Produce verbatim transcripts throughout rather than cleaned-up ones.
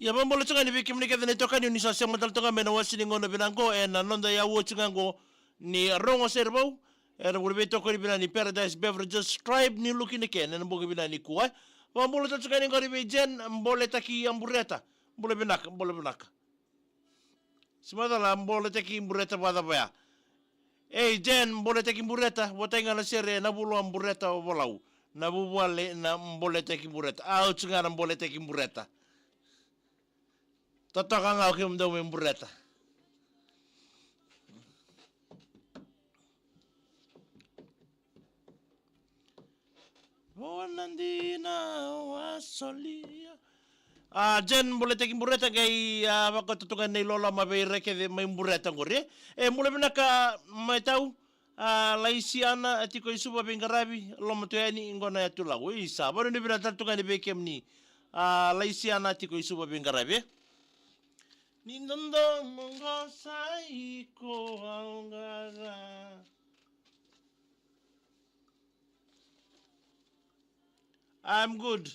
Ia, vakabula tiko ga ni vei kemuni kece na itokani ni sa sema tale toka mai na wasi ni gauna vinaka qo, ena noda yaua tiko ga qo ni Rogo Serevou, ena vuli veitokoni vinaka ni Paradise Beverages, Tribe, New Look in a Can, ena bogi vinaka nikua. Vakabula tale tiko ga ni qori vei Jen Boletaki Bureta. Bula vinaka, bula vinaka. Simacala Boletaki Bureta vakacava ya? Ei, Jen Boletaki Bureta, votai ga na sere na vulo a Bureta o Volau. Na vuvale na Boletaki Bureta. Au tiko ga na Boletaki Bureta. Totoka ga o kemudou mai Bureta. Vona dina wa solia. A, Jen Boletaki Bureta qai, a, vakatotoka na iloloma vei ira kece mai Bureta qori. E, bula vinaka mai tau. A, Laisiana, a, tiko i Suva veiqaravi, loma tu yani, qo na yatu Lau. Isa, vanuinui vinaka tale tu ga ni vei kemuni. A, Laisiana, tiko i Suva veiqaravi, e? Ni dodomo qo sa iko au qara. I'm good.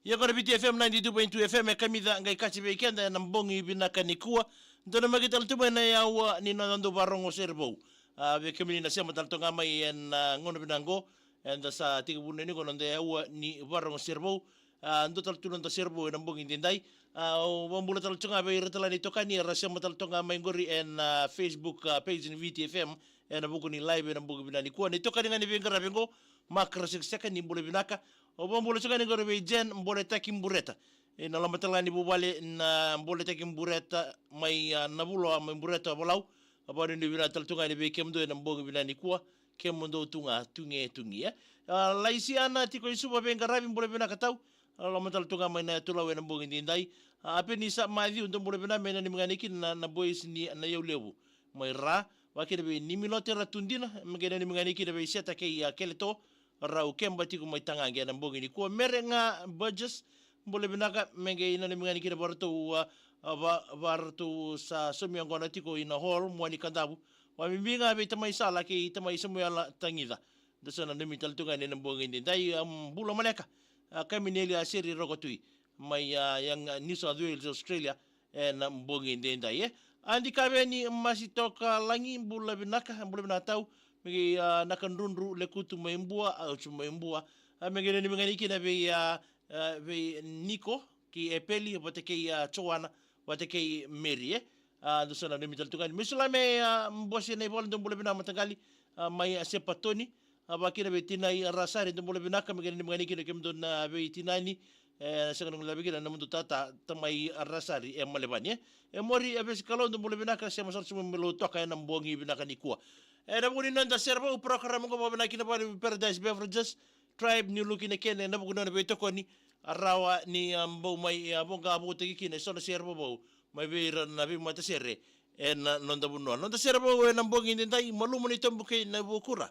Ia qo na Viti F M ninety-two point two F M, e kamica qai kaci vei keda ena bogi vinaka nikua. Dou nanumi tale tu mai na yaua ni noda dau varogo Serevou. A, vei kemuni na sema tale toka mai ena, a, gauna vinaka qo, eda sa tekivu yani qo na noda yaua ni varogo Serevou. A, dua tale tu na noda Serevou ena bogi daidai. A, au vakabula tale tu ga vei ira tale na itokani era sema tale toka mai qori ena, a, Facebook, a, page ni Viti F M, ena vuku ni live ena bogi vinaka nikua. Na itokani ga ni veiqaravi qo, Makara Sekaseka, ni bula vinaka. Au vakabula tu ga yani qori vei Jen Boletaki Bureta. Ena loma tale ga ni vuvale na Boletaki Bureta mai, a, Navuloa mai Bureta o Volau. Au vanuinui vinaka tale tu ga yani vei kemudou ena bogi vinaka nikua. Kemudou tu ga, tuge, tuge, e. A, Laisiana, tiko i Suva veiqaravi, bula vinaka tau. A, loma tale tu ga mai na yatu Lau ena bogi daidai. A, Apenisa Maciu, dou bula vinaka, me nanumi ga yani kina na, na boys ni na Yau Levu mai Ra. Vakakina vei Nimilote Ratudina, me qai nanumi ga yani kina vei Seta kei, a, Keleto Raukeba tiko mai Tagaqi ena bogi nikua. Mere ga Burgess, bula vinaka, me qai nanumi ga yani kina vei ratou, a, a, va, vei ratou sa saumi yaqona tiko ina hall, Mua ni Kadavu. Vakabibi ga vei tamai Sala kei tamai Samuela Tagica. Dou sa nanumi tale tu ga yani ena bogi daidai, a, bula maleka. A, Kamineli Aseri Rokotui mai, a, Young, a, New South Wales, Australia, ena bogi daidai, e. Adi Kaveni Masitokalagi, bula vinaka, bula vinaka tau. Me qai, a, Nakadrudru Lekutu mai Bua, Autu mai Bua. A, me qai nanumi ga yani kina vei, a, a, vei Niko kei Epeli vata kei, a, Joana vata kei Meri, e. A, dou sa nanumi tale tu ga yani. Mesulame, a, Bose Naivalu, dou bula vinaka mataqali, a, mai, a, Sepatoni. A, vakakina vei Tinai Rasari, dou bula vinaka, me qai nanumi ga yani kina kemudou na veitinani. E, sega ni guilecavi kina na nomudou tata, tamai Rasari e Malevani, e. E Mori, e Vesikalou, dou bula vinaka, sema sara tu mai Lautoka ena bogi vinaka nikua. Ena vuku ni noda Serevou program qo, vakavinavinaka kina vei Paradise Beverages, Tribe, New Look in a Can, ena vuku ni nona veitokoni, a, rawa ni, a, bau mai, a, voqa votaki kina eso na sere vovou mai vei ira na veimatasere ena noda vanua. Noda sere vou ena bogi daidai, Malumu ni Tobu kei Navukura,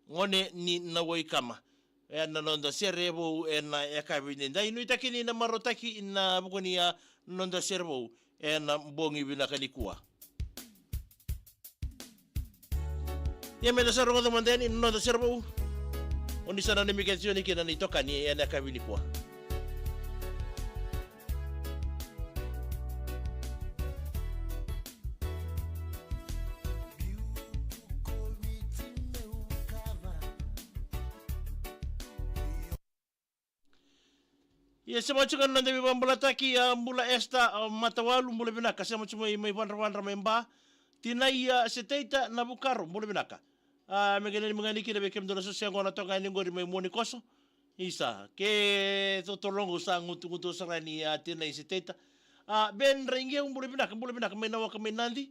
Gone ni Nawaikama. Ena noda sere vou ena yakavi daidai, nuitaki ni na marautaki ena vuku ni, a, noda sere vou ena bogi vinaka nikua. Ia meda sa rogoca mada yani na noda sere vou. O ni sa nanumi kece tiko yani kina na itokani ena yakavi nikua. Ia, sema tiko na noda veivakabulataki, a, Bula Esta, a, Matawalu, bula vinaka, sema tiko mai, mai Vadravadra mai Ba. Tinai, a, Seteita Navukaro, bula vinaka. A, me qai nanumi ga yani kina vei kemudou na soso yaqona toka yani qori mai Muanikoso. Isa, ke totoloqu sa gutugutu sara yani, a, Tinai Seteita. A, Ben Raiqeu, bula vinaka, bula vinaka, mai Nawaka mai Nadi.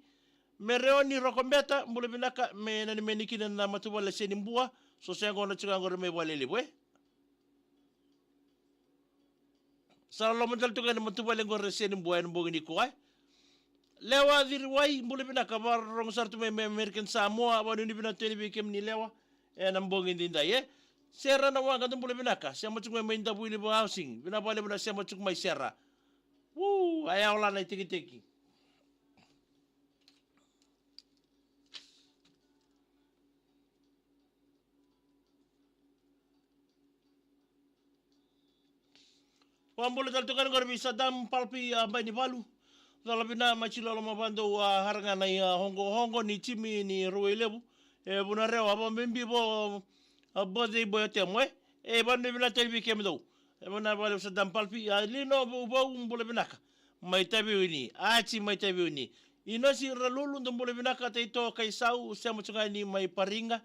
Mereoni Rokobeta, bula vinaka, me nanumi yani kina na matavuvale Senibua, soso yaqona tiko qori mai Valelevu, e. Sa loloma tale tu ga na matavuvale qori Senibua ena bogi nikua, e. Lewa Ciriwai, bula vinaka, vakarorogo sara tu mai, mai American Samoa, vakanuinui vinaka tu yani vei kemuni Lewa. E na bogi daidai e. Sera na waqa, dou bula vinaka. Sema tiko mai mai Davuiliva Housing. Vinaka vakalevu na sema tiko mai Sera. Uu, a yawa la na itekiteki. Vakabula tale tu ga ni qori vei Sadam Palpi, a, Bainivalu. Cola vina mai Tilolo, ma vadou, a, hara ga na i, a, hoqohoqo ni timi ni Rauwai Levu. E vuna rewa, a, vakabibi vo, a, birthday boy o Temo e. E vakanuinui vinaka tale vei kemudou. E vuna vakalevu Sadam Palpi, a, Lino Vauvau, bula vinaka. Mai Taveuni, Ati mai Taveuni. Inosi Ralulu, dou bula vinaka, Taito Kaisau, sema tu ga ni mai Pariga.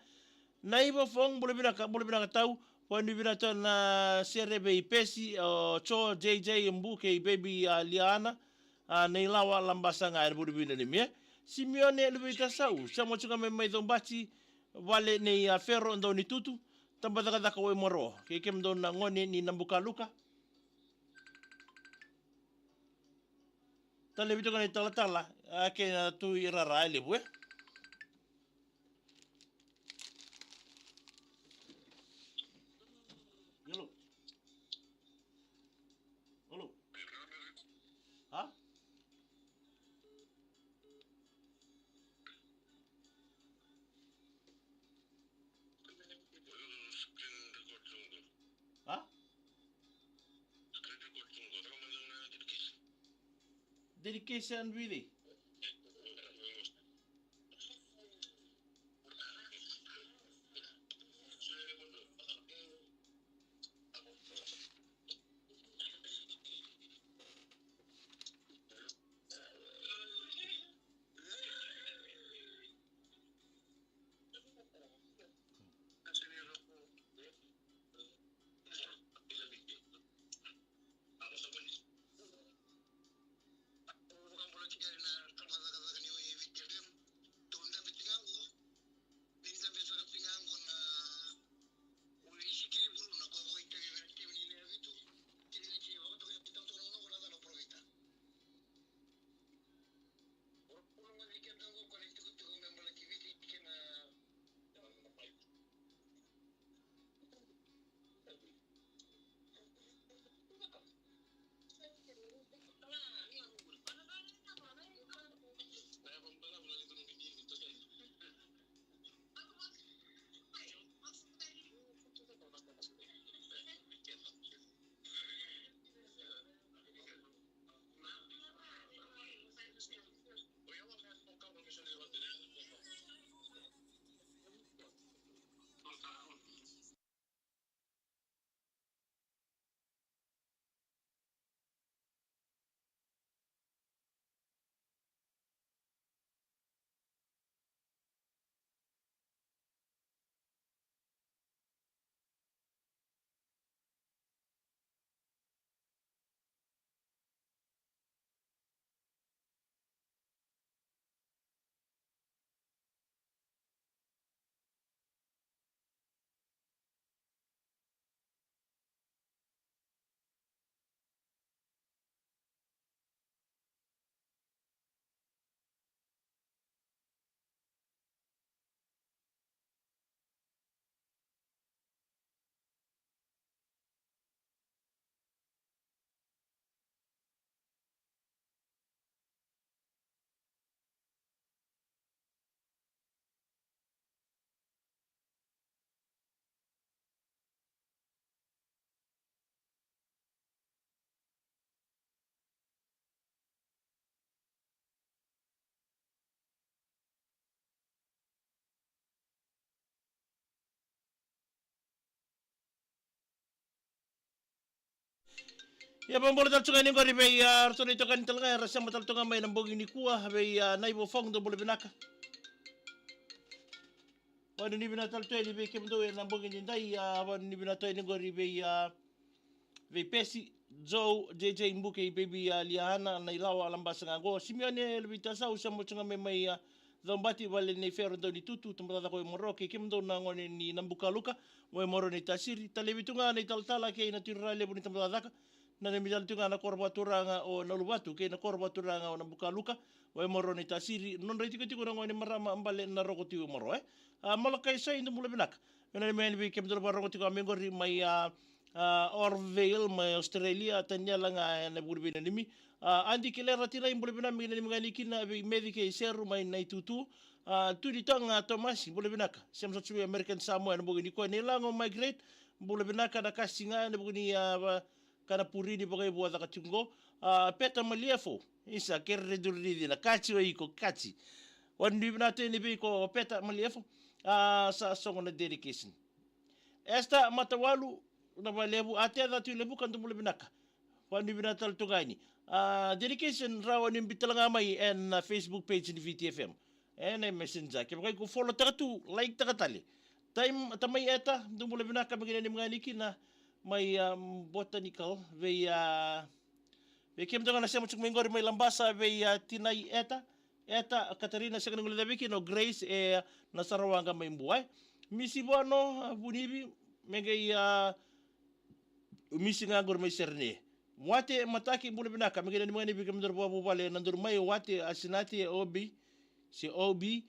Na iVa Fong, bula vinaka, bula vinaka tau. Vakanuinui vinaka tu na sere vei Pesi, o, Jo, J J, Buke, Baby, a, Liana, a, Neilawa, Labasa ga, e na vuli vina ni mie. Simione Luveitasau, sema tu ga mai mai Cobati, vale nei, a, Fero, Daunitutu, Tabacakacaka Waimaro. Kei kemudou na gone ni Nabukaluka. Talevi toka na italatala, a, kei na Tui Rara e levu e. Hello. Hello. Ha? Ha? Dedication vei cei? Ia, vakabula tale tu ga yani qori vei, a, ratou na itokani tale ga era sema tale tu ga mai na bogi nikua, vei, a, Naivo Fong, dou bula vinaka. Vakanuinui vinaka tale tu yani vei kemudou ena bogi nidai, a, vakanuinui vinaka tu yani qori vei, a, vei Pesi, Joe, J J, Buke, Baby, a, Liana, Nailawa, Labasa ga qo, Simione Luveitasau, sema tu ga mai mai, a, Cobati, vale nei Fero, Daunitutu, Tabacakacaka Waimaro, kei kemudou na gone ni Nabukaluka, Waimaro ni Tasiri, talevi tu ga na italatala kei na Tui Rara levu ni Tabacakacaka, na neimami tale tu ga na koro vakaturaga o Nauluvatu kei na koro vakaturaga o Nabukaluka, Waimaro ni Tasiri, nodra itikotiko na gone marama bale na Roko Tui Waimaro e. A, Malakai Sai, dou bula vinaka. Vinaka mai yani vei kemudou na vakarorogo tiko mai qori mai, a, a, Orville, mai Australia, Taniela ga ena vuku ni veinanumi. A, Adi Kelera Tirai, bula vinaka, mai nanumi ga yani kina vei Meci kei Seru mai Naitutu. A, Tuni Toga Tomasi, bula vinaka. Sema sara tu vei American Samoa ena bogi nikua. Nei Lago Margaret, bula vinaka, na kasi ga ena vuku ni, a, va-, kana puri ni vakaivoa caka tiko qo. A, Peta Maliefo, isa, kere duri ni cina, kati o iko, kati. Vanuinui vinaka tu yani vei iko Peta Maliefo. A, sa sogo na dedication. Esther Matawalu, Navalevu, Ateca Tuilevuka, dou bula vinaka. Vanuinui vinaka tale tu ga yani. A, dedication rawa ni biuta tale ga mai ena, a, Facebook page ni V T F M. Ena messenger. Kevaka iko follow taka tu, like taka tale. Time, Tamai Eta, dou bula vinaka, mai nanumi ga yani kina mai, a, Botanical, vei, a, vei kemudou ga na sema tiko mai qori mai Labasa, vei, a, Tinai Eta, Eta, Katarina, sega ni guilecavi kina o Grace, e, na Sarawaqa mai Bua, e. Misi Vono, a, Vunivi, me qai, a, Misi ga qori mai Serene. Wate Mataki, bula vinaka, me qai nanumi ga yani vei kemudou na vakavuvale, na duru mai, Wate, a, Sinati, e, Obi, se Obi,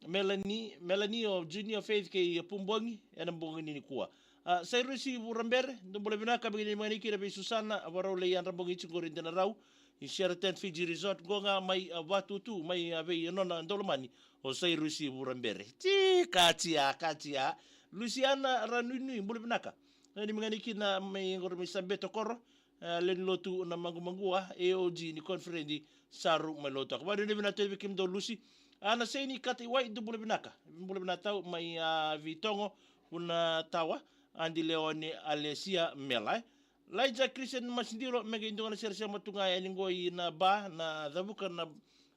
Melanie, Melanie, o Junior, Faith kei Pubogi, ena bogi nikua. A, Sairusi Vurabere, dou bula vinaka, me qai nanumi ga yani kina vei Susana, a, Varau, lei yadra bogi tiko qori dina rau i Sheraton Fiji Resort, qo ga mai, a, Vatutu, mai, a, vei nona daulomani o Sairusi Vurabere. Ti, kati ya, kati ya. Lusiana Ranuinui, bula vinaka. Nanumi ga yani kina mai qori mai Sabeto Koro, e, lewe ni lotu na Magumagua, A O G ni koniferedi, sa rau mai lotu. Ka vanuinui vinaka tu yani vei kemudou Lusi. A, Naseini Kataiwai, dou bula vinaka. Bula vinaka tau mai, a, Vitogo, Vunatawa, Adi Leone, Alesia Mela, e. Laija Christian Masidilo, me qai dua ga na sere sema tu ga yani qo i na ba, na cavuka na,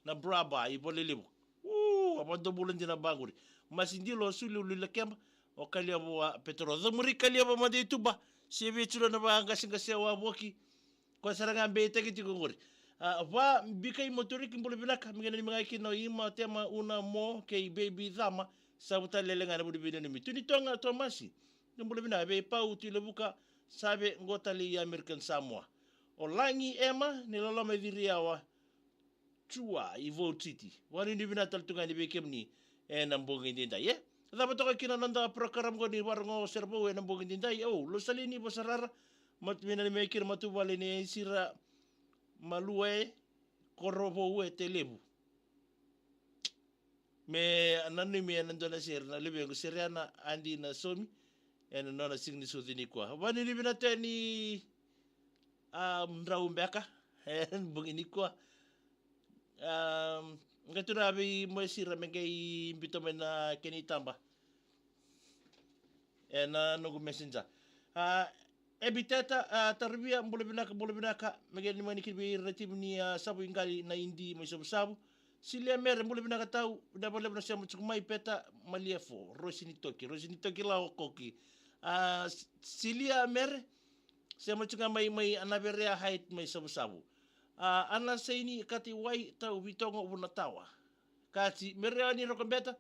na bra ba i Valelevu. U, a vakadobula dina ba qori. Masidilo, Suli, Lulakeba, o Kaliavo, a, Petero. Cemuri Kaliavo mada i tuba, se vei tiko na vakaqaseqase wavoki. Ko sara ga beitaki tiko qori. A, va Bikai Moturiki, bula vinaka, me qai nanumi ga kina o Ima, Tema, Una, Mo kei Baby Cama, sa vuta lele ga ena vuku ni veinanumi. Tuni Toga Tomasi, dou bula vinaka, vei Pau Tuilevuka, Save, qo tale i American Samoa. O Lagi Ema, ni loloma i Ciriawa, Tua i Vou City. Vanuinui vinaka tale tu ga yani vei kemuni ena bogi edaidai, e. Cava toka kina na noda program qo ni vakarorogo sere vou ena bogi edaidai. O Losalini Vosarara, mat-, me nanumi kina matavuvale nei Sira Malua, e, Korovou, e, Tailevu. Me nanumi ena dua na sere na luvequ Sereana, Adi Nasomi, ena nona siga ni sucu nikua. Vanuinui vinaka tu yani, a, drau beka ena bogi nikua. A, qai tu na vei Moe Sira me qai biuta mai na kena itaba ena noqu messenger. A, Ebiteta, a, Taruvia, bula vinaka, bula vinaka, me qai nanumi ga yani kina vei ira na timi ni, a, Savu i Qali na Idi mai Savusavu. Silia Mere, bula vinaka tau, vinaka vakalevu na sema tiko mai. Peta Maliefo, Rosi ni Toki, Rosi ni Toki Lawa Koki. A, S-, Silia Mere, sema tiko ga mai, mai Naverea Height mai Savusavu. A, Ana Saini Kataiwai, tau Vitogo, Vunatawa. Kati, Mere Ani Rokobeta,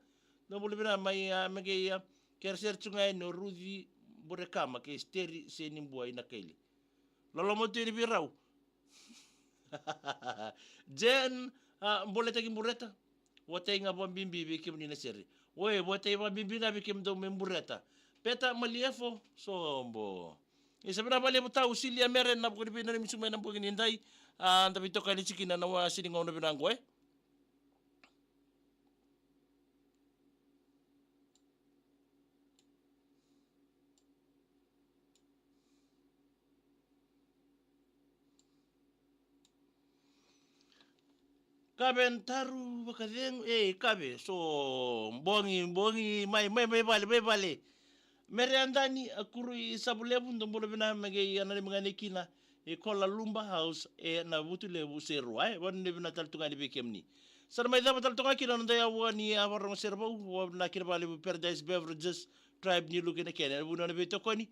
dou bula vinaka mai, a, me qai, a, kere sere tiko ga yani o Ruci Burekama kei Steri Senibua i Nakaili. Loloma tu yani vei rau. Jen, a, Boletaki Bureta. Votai ga vakabibi vei kemuni na sere. Oi, votai vakabibi ga vei kemudou mai Bureta. Peta Maliefo, sobo. Isa, vinaka vakalevu tau Silia Mere na vuku ni veinanumi tiko mai ena bogi edaidai. A, da veitokani tiko kina na wase ni gauna vinaka qo, e. Kave na taru vakacegu, e, kave, so, bogi, bogi, mai, mai, mai vale, mai vale. Mere Adani, a, Kuru i Savulevu, dou bula vinaka, me qai nanumi ga yani kina i Kola Lumba House, e, Navutulevu, Serua, e, vanuinui vinaka tale tu ga yani vei kemuni. Sa na mai cava tale toka kina na noda yavu ni, a, vakarorogo sere vou, vinaka kina vakalevu Paradise Beverages, Tribe New Look ena kena, ena vuku ni nona veitokoni,